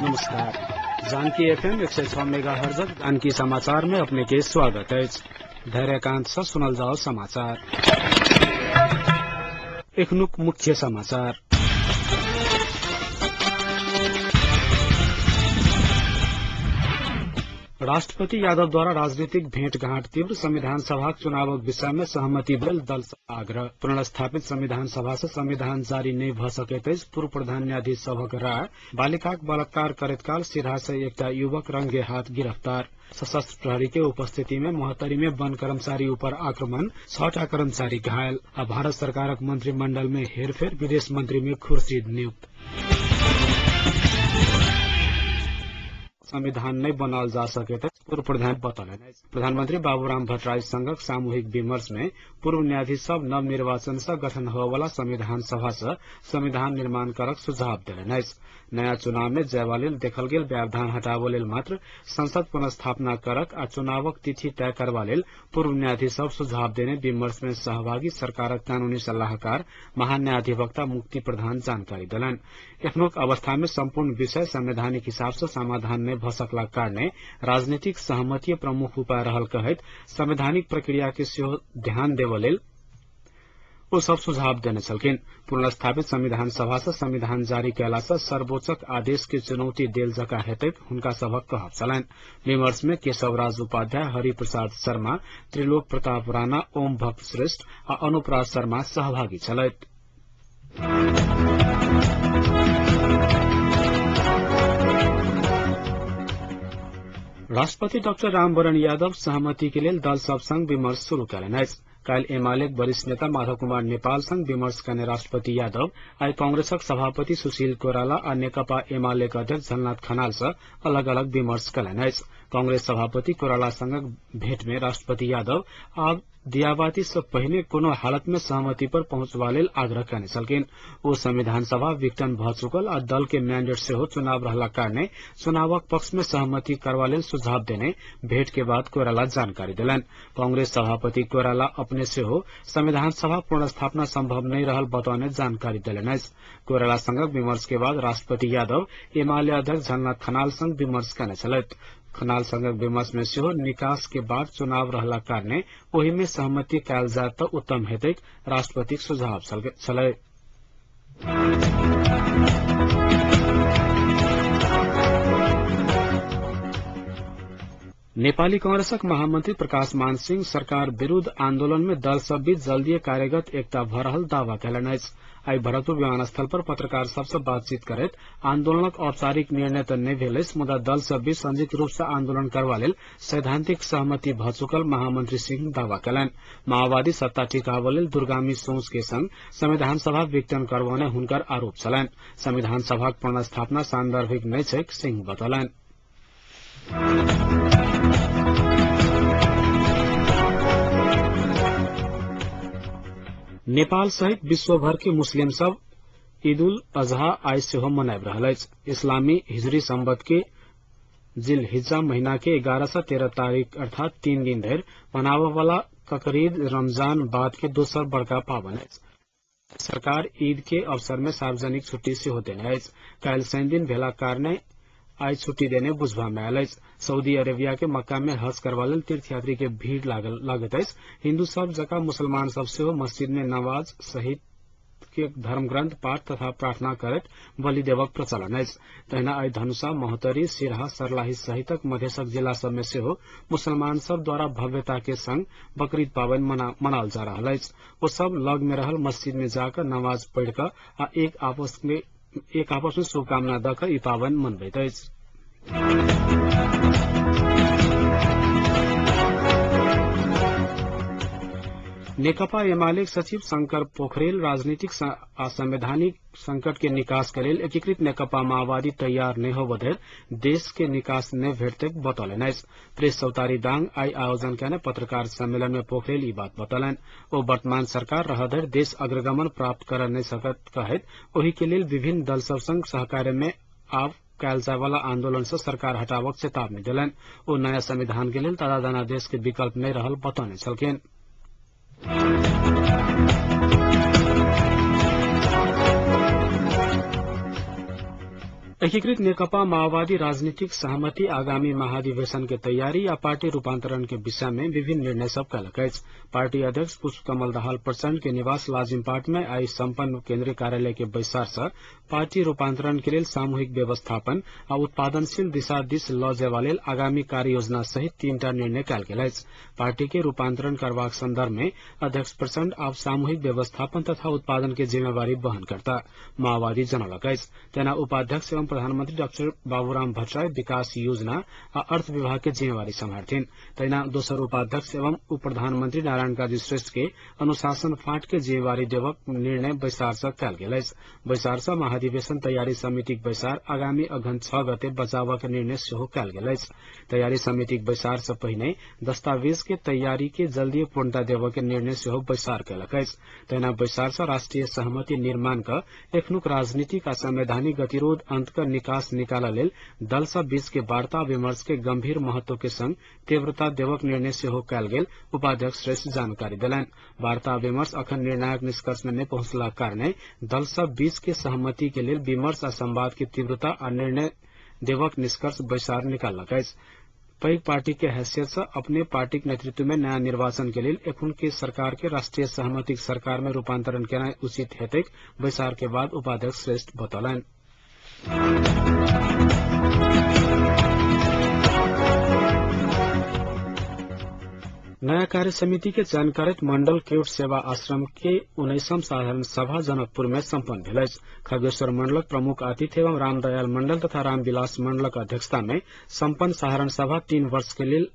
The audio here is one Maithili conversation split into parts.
नमस्कार। जानकी एफएम 106 मेगाहर्जक जानकी समाचार में अपने के स्वागत अछि। धैर्यकांत से सुनल जाओ समाचार। एखनुक मुख्य समाचार। राष्ट्रपति यादव द्वारा राजनीतिक भेंटघाट तीव्र, संविधान सभाक चुनावक विषय में सहमति भेल दल से आग्रह। पुनर्स्थापित संविधान सभा से संविधान जारी नहि भ सकैत अछि, पूर्व प्रधान न्यायाधीश सभक राय। बालिकाक बलात्कार करैत काल सिरहा से एकटा युवक रंगे हाथ गिरफ्तार। सशस्त्र प्रहरी के उपस्थिति में महोत्तरी में वन कर्मचारी ऊपर आक्रमण, 6टा कर्मचारी घायल। आ भारत सरकारक मंत्रिमंडल में हेरफेर, विदेश मंत्री में खुर्शीद नियुक्त। संविधान नहीं बनाल जा सकैत पूर्व प्रधान बतौलनि। प्रधानमंत्री बाबूराम भट्टराई संगक सामूहिक विमर्श में पूर्व न्यायाधीश सब नव निर्वाचन से गठन होवला संविधान सभा से संविधान निर्माण करक सुझाव देलनि अछि। नया चुनाव में जयबा लेल देखल गेल व्यवधान हटाबऽ लेल मात्र संसद पुनर्स्थापना करक आ चुनावक तिथि तय करबा लेल पूर्व न्यायाधीश सब सुझाव देने विमर्श में सहभागी सरकारक कानूनी सलाहकार महान्यायाधिवक्ता मुक्ति प्रधान जानकारी देलनि। एखनुक अवस्था में सम्पूर्ण विषय संवैधानिक हिसाब से समाधान नहि भ सकलाक कारणे राजनीतिक सहमति प्रमुख उपाय रहल कहैत संवैधानिक प्रक्रिया के सेहो ध्यान देबऽ लेल ओ सब सुझाव देने छलखिन। पुनर्स्थापित संविधान सभा से संविधान जारी कयला से सर्वोच्चक आदेश के चुनौती देल जका हेतैक हुनका सभक कहब छलनि। विमर्श में केशवराज उपाध्याय, हरिप्रसाद शर्मा, त्रिलोक प्रताप राणा, ओम भक्त श्रेष्ठ आ अनुपराज शर्मा सहभागी छलथि। राष्ट्रपति डाक्टर रामवरण यादव सहमति के लेल दल सब संग विमर्श शुरू कयलनि अछि। काल्हि एमालेक वरिष्ठ नेता माधव कुमार नेपाल संग विमर्श कयने राष्ट्रपति यादव आइ कांग्रेसक सभापति सुशील कोइराला आ नेकपा एमालेक अध्यक्ष झलनाथ खनाल सँ अलग अलग विमर्श कयलनि अछि। कांग्रेस सभापति कोइराला संगक भेंट में राष्ट्रपति यादव आब दियाबाती से पहिने कोनो हालत में सहमति पर पहुंचबा लेल आग्रह कयने छलखिन। ओ संविधान सभा विघटन भ चुकल आ दल के मैंडेट सेहो चुनाव रहलाक कारणे चुनावक पक्ष में सहमति करबा लेल सुझाव देने भेंट के बाद कोइराला जानकारी देलनि। कांग्रेस सभापति कोइराला अपने सेहो संविधान सभा पुनर्स्थापना संभव नहि रहल बतौने जानकारी देलनि अछि। कोइराला संगक विमर्श के बाद राष्ट्रपति यादव एमाले अध्यक्ष झलनाथ खनाल संग विमर्श कयने छलथि। खनाल संगक विमर्श में सेहो निकास के बाद चुनाव रहलाक कारणे ओहि में सहमति कयल जाय तऽ उत्तम हेतैक राष्ट्रपतिक सुझाव छलै। नेपाली कांग्रेसक महामंत्री प्रकाश मान सिंह सरकार विरूद्ध आंदोलन में दल सब बीच जल्दीए कार्यगत एकता भ रहल दावा कयलनि अछि। आइ भरतपुर विमानस्थल पर पत्रकार सबसँ बातचीत करैत आंदोलनक औपचारिक निर्णय तऽ नहि भेल अछि, मुदा दल सब बीच संयुक्त रूप से आंदोलन करबा लेल सैद्धांतिक सहमति भ चुकल महामंत्री सिंह दावा कयलनि। माओवादी सत्ता टिकाबऽ लेल दूरगामी सोच के संग संविधान सभा विघटन करबौने हुनकर आरोप छलनि। संविधान सभाक पुनर्स्थापना सान्दर्भिक नहि छैक, सिंह बतौलनि। नेपाल सहित विश्वभर के मुस्लिम सब ईद उल अजहा आइ सेहो मनाबि रहल अछि। इस्लामी हिजरी संवत के जिलहिज्जा महीना के 11 से 13 तारीख अर्थात 3 दिन धरि मनाबय वाला ककरीद रमजान बाद के दोसर बड़का पाबनि अछि। सरकार ईद के अवसर में सार्वजनिक छुट्टी सेहो देने अछि। काल्हि शनि दिन भेलाक कारणे आइ छुट्टी देने बुझबा में आयल अछि। सऊदी अरेबिया के मक्का में हज करबा लेल तीर्थयात्री के भीड़ लागैत अछि। हिन्दू सब जकाँ मुसलमान सब सेहो मस्जिद में नमाज सहित के धर्मग्रंथ पाठ तथा प्रार्थना करैत बलि देबक प्रचलन अछि। तहिना आइ धनुषा, महोत्तरी, सिरहा, सर्लाही सहितक मधेशक जिला सब में सेहो मुसलमान सब द्वारा भव्यता के संग बकरीद पाबनि मनाओल जा रहल अछि। ओ सब लग में रहल मस्जिद में जाकऽ नमाज पढ़ि कऽ आ एक आपस में शुभकामना दऽ कऽ ई पाबनि मनबैत अछि। नेकपा एमालेक सचिव शंकर पोखरेल राजनीतिक आ संवैधानिक संकट के निकास के लेल एकीकृत नेकपा माओवादी तैयार नहि होबऽ धरि देश के निकास नहि भेटतैक बतौलनि अछि। प्रेस चौतारी दाङ आइ आयोजन कयने पत्रकार सम्मेलन में पोखरेल ई बात बतौलनि। ओ वर्तमान सरकार रहऽ धरि देश अग्रगमन प्राप्त करऽ नहि सकत कहैत ओहि के लेल विभिन्न दल सब संग सहकार्य में आब कयल जायवाला आंदोलन से सरकार हटाबक चेतावनी देलनि। ओ नया संविधान के लेल ताजा जनादेश के विकल्प नहि रहल बतौने छलखिन। एकीकृत नेकपा माओवादी राजनीतिक सहमति आगामी महाधिवेशन के तैयारी आ पार्टी रूपांतरण के विषय में विभिन्न निर्णय सब कयलक अछि। पार्टी अध्यक्ष पुष्प कमल दाहाल प्रचंड के निवास लाजिमपाट में आई सम्पन्न केन्द्रीय कार्यालय के बैसार से पार्टी रूपांतरण के लेल सामूहिक व्यवस्थापन आ उत्पादनशील दिशा दिस ल जेबा लेल आगामी कार्य योजना सहित 3टा निर्णय कयल गेल अछि। पार्टी के रूपांतरण करबाक संदर्भ में अध्यक्ष प्रचंड आब सामूहिक व्यवस्थापन तथा उत्पादन के जिम्मेवारी वहन करता माओवादी जनौलक अछि। तेना उपाध्यक्ष एवं प्रधानमंत्री डाक्टर बाबूराम भट्टराई विकास योजना आ अर्थ विभाग के जिम्मेवारी सम्हारथिन। तहिना दोसर उपाध्यक्ष एवं उप प्रधानमंत्री नारायण काजी श्रेष्ठ के अनुशासन फाँट के जिम्मेवारी देबक निर्णय बैसार से कयल गेल अछि। बैसार से महाधिवेशन तैयारी समितिक बैसार आगामी अघन 6 गते बचावक के निर्णय सेहो कयल गेल अछि। तैयारी समितिक बैसार से पहिने दस्तावेज के तैयारी के जल्दी पूर्णता देबक के निर्णय सेहो बैसार कयलक अछि। तहिना बैसार से राष्ट्रीय सहमति निर्माण क एखनुक राजनीतिक आ संवैधानिक गतिरोध अंत क निकास निकालऽ लेल दल सब बीच के वार्ता विमर्श के गंभीर महत्व के संग तीव्रता देबक निर्णय सेहो कयल गेल उपाध्यक्ष श्रेष्ठ जानकारी देलनि। वार्ता विमर्श अखन निर्णायक निष्कर्ष में नहि पहुंचलाक कारणे दल सब बीच के सहमति के लेल विमर्श आ संवाद के तीव्रता आ निर्णय देबक निष्कर्ष बैसार निकाललक अछि। पैघ पार्टी के हैसियत से अपने पार्टीक नेतृत्व में नया निर्वाचन के लेल एखुन के सरकार के राष्ट्रीय सहमतिक सरकार में रूपांतरण केनाइ उचित हेतैक बैसार के बाद उपाध्यक्ष श्रेष्ठ बतौलनि। नया कार्य समिति के चयन करैत मंडल केवट सेवा आश्रम के 19म साधारण सभा जनकपुर में सम्पन्न भेल अछि। खगेश्वर मंडलक प्रमुख अतिथि एवं रामदयाल मंडल तथा रामविलास मंडलक अध्यक्षता में सम्पन्न साधारण सभा 3 वर्ष के लेल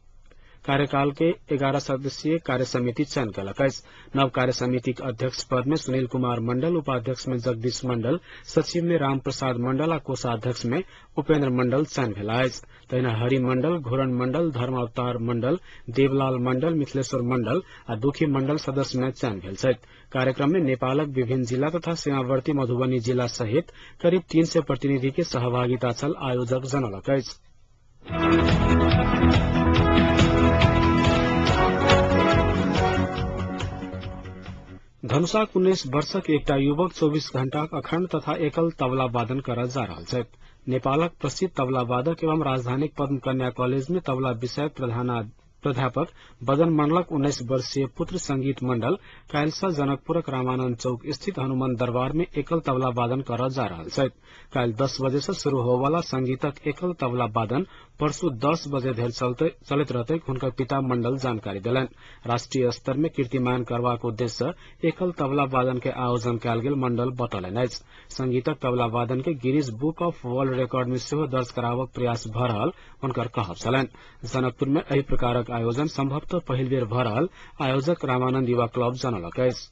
कार्यकाल के 11 सदस्यीय कार्य समिति चयन कयलक अछि। नव कार्य समितिक अध्यक्ष पद में सुनील कुमार मंडल, उपाध्यक्ष में जगदीश मंडल, सचिव में राम प्रसाद मंडल आ कोषाध्यक्ष में उपेन्द्र मंडल चयन भेला अछि। तहिना हरि मंडल, घोरन मंडल, धर्म अवतार मंडल, देवलाल मंडल, मिथिलेश्वर मंडल आ दुखी मंडल सदस्य में चयन भेल छथि। कार्यक्रम में नेपालक विभिन्न जिला तथा सीमावर्ती मधुबनी जिला सहित करीब 300 प्रतिनिधि के सहभागिता छल आयोजक जनौलक अछि। धनुषाक 19 वर्षक एकटा युवक 24 घंटाक अखण्ड तथा एकल तबला वादन करऽ जा रहल छथि। नेपालक प्रसिद्ध तबला वादक एवं राजधानीक पद्म कन्या कॉलेज में तबला विषयक प्राध्यापक बदन मंडलक 19 वर्षीय पुत्र संगीत मंडल काल्हि सँ जनकपुरक रामानंद चौक स्थित हनुमान दरबार में एकल तबला वादन करऽ जा रहल छथि। काल्हि 10 बजे से शुरू होवला संगीतक एकल तबला वादन परसू 10 बजे धरि चलैत रहतैक हुनकर पिता मंडल जानकारी देलनि। राष्ट्रीय स्तर में कीर्तिमान करबाक उद्देश्य सँ एकल तबला वादन के आयोजन कयल गेल मंडल बतौलनि अछि। संगीतक तबला वादन के Guinness book of world record में सेहो दर्ज कराबक प्रयास भऽ रहल हुनकर कहब छलनि। जनकपुर में एहि प्रकारक आयोजन संभवतः पहिल बेर भऽ रहल आयोजक रामानंद युवा क्लब जनौलक अछि।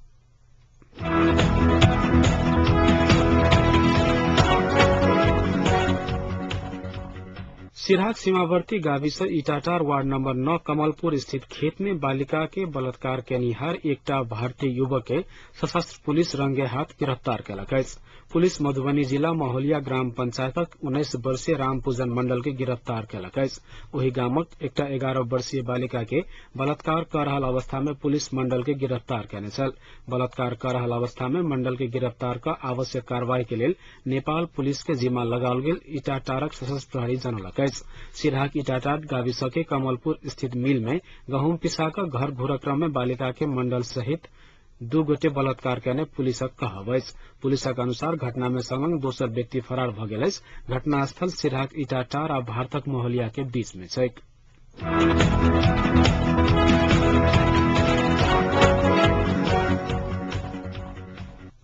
सिरहाक सीमावर्ती गाविस इटाटार वार्ड नंबर 9 कमलपुर स्थित खेत में बालिका के बलात्कार केनिहार एकटा भारतीय युवक के सशस्त्र पुलिस रंगे हाथ गिरफ्तार कयलक अछि। पुलिस मधुबनी जिला महोलिया ग्राम पंचायतक 19 वर्षीय रामपूजन मंडल के गिरफ्तार कयलक अछि। ओहि गामक एकटा 11 वर्षीय बालिका के बलात्कार कऽ रहल अवस्था में पुलिस मंडल के गिरफ्तार कयने छल। बलात्कार कऽ रहल अवस्था में मंडल के गिरफ्तार कऽ आवश्यक कार्रवाई के लेल नेपाल पुलिस के जिम्मा लगाओल गेल इटाटारक सशस्त्र प्रहरी जनौलक अछि। सिरहाक इटाटार गाविस के कमलपुर स्थित मिल में गहूम पिसा कऽ घर घुरक क्रम में बालिका के मंडल सहित 2 गोटे बलात्कार कयने पुलिसक कहब अछि। पुलिसक अनुसार घटना में संलग्न दोसर व्यक्ति फरार भऽ गेल अछि। घटनास्थल सिरहाक इटाटार आ भारतक महोलिया के बीच में छैक।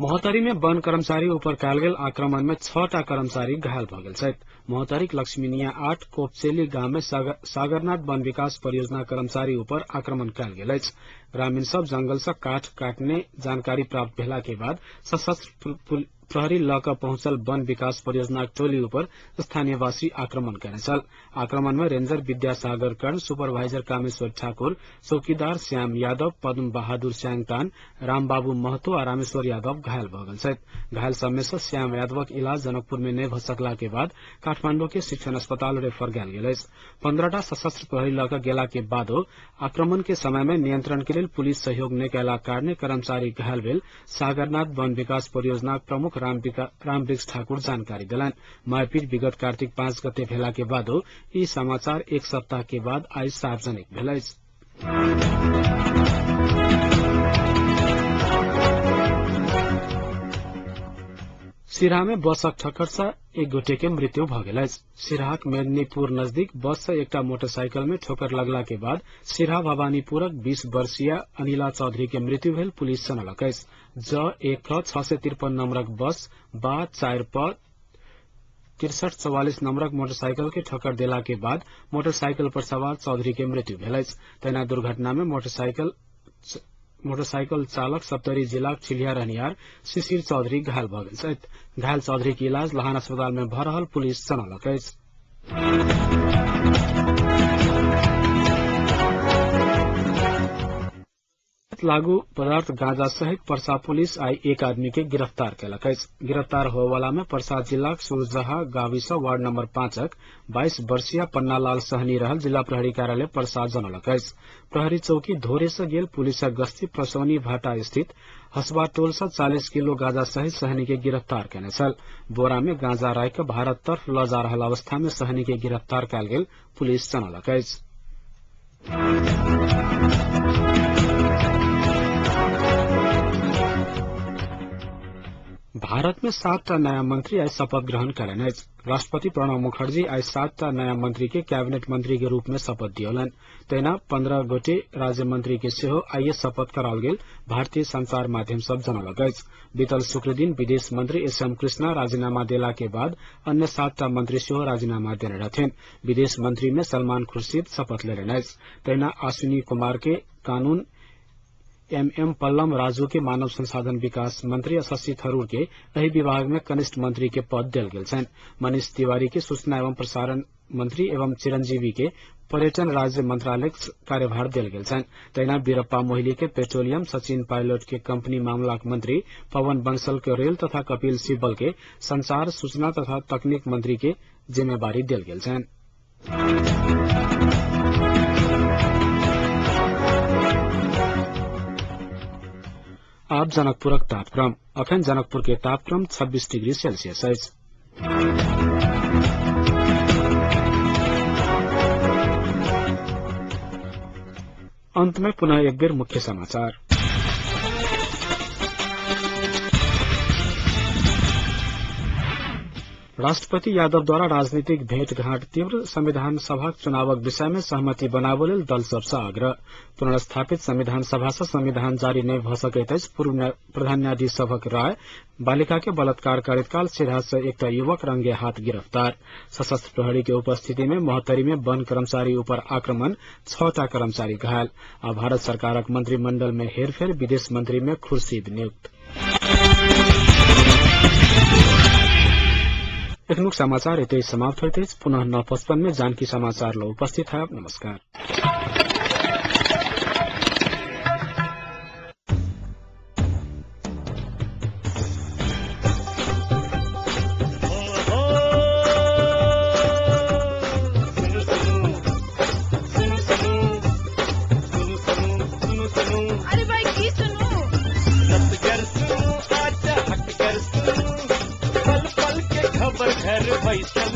महोत्तरी में वन कर्मचारी ऊपर कयल गेल आक्रमण में 6टा कर्मचारी घायल भऽ गेल छथि। महोत्तरीक लक्ष्मीनिया 8 कोपचेली गाम में सागरनाथ वन विकास परियोजना कर्मचारी ऊपर आक्रमण कयल गेल अछि। ग्रामीण सब जंगल से काठ काटने जानकारी प्राप्त भेला के बाद सशस्त्र प्रहरी लऽ कऽ पहुंचल वन विकास परियोजनाक टोली ऊपर स्थानीयवासी आक्रमण कयने छल। आक्रमण में रेंजर विद्यासागर कर्ण, सुपरवाइजर कामेश्वर ठाकुर, चौकीदार श्याम यादव, पद्म बहादुर स्यांगतान, रामबाबू महतो आ रामेश्वर यादव घायल भऽ गेल छथि। घायल सब में सँ श्याम यादवक इलाज जनकपुर में नहि भऽ सकला के बाद काठमांडू के शिक्षण अस्पताल रेफर कयल गेल अछि। 15टा सशस्त्र प्रहरी लऽ कऽ गेला के बादो आक्रमण के समय में नियंत्रण के लेल पुलिस सहयोग नहि कयलाक कारणे कर्मचारी घायल भेल सागरनाथ वन विकास परियोजनाक प्रमुख रामवृक्ष ठाकुर जानकारी देलनि। मारपीट विगत कार्तिक 5 गते भेला के बादो ई समाचार एक सप्ताह के बाद आइ सार्वजनिक भेल अछि। सिरहा में बसक ठक्कर से एक गोटे के मृत्यु भ गेल अछि। सिरहाक मेदिनीपुर नजदीक बस से एकटा मोटरसाइकिल में ठोकर लगला के बाद सिरहा भवानीपुरक 20 वर्षीय अनिला चौधरी के मृत्यु भेल पुलिस जनलक अछि। ज 1 653 नंबरक बस बा 4 प 6344 नंबरक मोटरसाइकिल के ठक्कर देला के बाद मोटरसाइकिल पर सवार चौधरी के मृत्यु भेल अछि। तहिना दुर्घटना में मोटरसाइकिल चालक सप्तरी जिलाक छिलिया रहनिहार शिशिर चौधरी घायल भ गेल छथि। घायल चौधरी के इलाज लहान अस्पताल में भ रहल पुलिस जनौलक अछि। लागू पदार्थ गांजा सहित पर्सा पुलिस आइ एक आदमी के गिरफ्तार केलक अछि। गिरफ्तार होयवाला में पर्सा जिलाक सुरजहा गाविस वार्ड नंबर 5 22 वर्षीय पन्नालाल सहनी रहल जिला प्रहरी कार्यालय पर्सा जनौलक अछि। प्रहरी चौकी धोरे से गेल पुलिसक गश्ती प्रसौनी भाटा स्थित हसवा टोल से 40 किलो गांजा सहित सहनी के गिरफ्तार केने छल। बोरा में गांजा राखि भारत तरफ ल जा रहल अवस्था में सहनी के गिरफ्तार कयल गेल पुलिस जनौलक अछि। भारत में 7टा नया मंत्री आइ शपथ ग्रहण कयलनि अछि। राष्ट्रपति प्रणब मुखर्जी आइ 7टा नया मंत्री के कैबिनेट मंत्री के रूप में शपथ दियौलनि। तहिना 15 गोटे राज्य मंत्री के सेहो आइए शपथ कराओल गेल भारतीय संचार माध्यम सब जनौलक अछि। बीतल शुक्र दिन विदेश मंत्री एस एम कृष्णा राजीनामा देला के बाद अन्य 7टा मंत्री सेहो राजीनामा देने रहथिन। विदेश मंत्री में सलमान खुर्शीद शपथ लेलनि अछि। तहिना अश्विनी कुमार के कानून, एम एम पल्लम राजू के मानव संसाधन विकास मंत्री आ शशि थरूर के एहि विभाग में कनिष्ठ मंत्री के पद देल गेल छनि। मनीष तिवारी के सूचना एवं प्रसारण मंत्री एवं चिरंजीवी के पर्यटन राज्य मंत्रालय कार्यभार देल गेल छनि। तहिना वीरप्पा मोइली के पेट्रोलियम, सचिन पायलट के कंपनी मामलाक मंत्री, पवन बंसल के रेल तथा कपिल सिब्बल के संचार सूचना तथा तकनीक मंत्री के जिम्मेवारी देल गेल छनि। आब जनकपुरक तापक्रम। अखन जनकपुर के तापक्रम 26 डिग्री सेल्सियस अछि। अंत में पुनः एक बेर मुख्य समाचार। राष्ट्रपति यादव द्वारा राजनीतिक भेंटघाट तीव्र, संविधान सभाक चुनावक विषय में सहमति बनाबय लेल दल सबसँ आग्रह। पुनर्स्थापित संविधान सभा सँ संविधान जारी नहि भऽ सकैत अछि, पूर्व प्रधान न्यायाधीश सभक राय। बालिका के बलात्कार करैत काल सिरहा से एकटा युवक रंगे हाथ गिरफ्तार। सशस्त्र प्रहरी के उपस्थिति में महोत्तरी में वन कर्मचारी ऊपर आक्रमण, 6टा कर्मचारी घायल। आ भारत सरकारक मंत्रिमंडल में हेरफेर, विदेश मंत्री में खुर्शीद नियुक्त। एखनुक समाचार एतै समाप्त होइत अछि। पुनः 9:55 में जानकी समाचार ल उपस्थित है। नमस्कार। अरे भाई की सुनू, खबर घर बैसल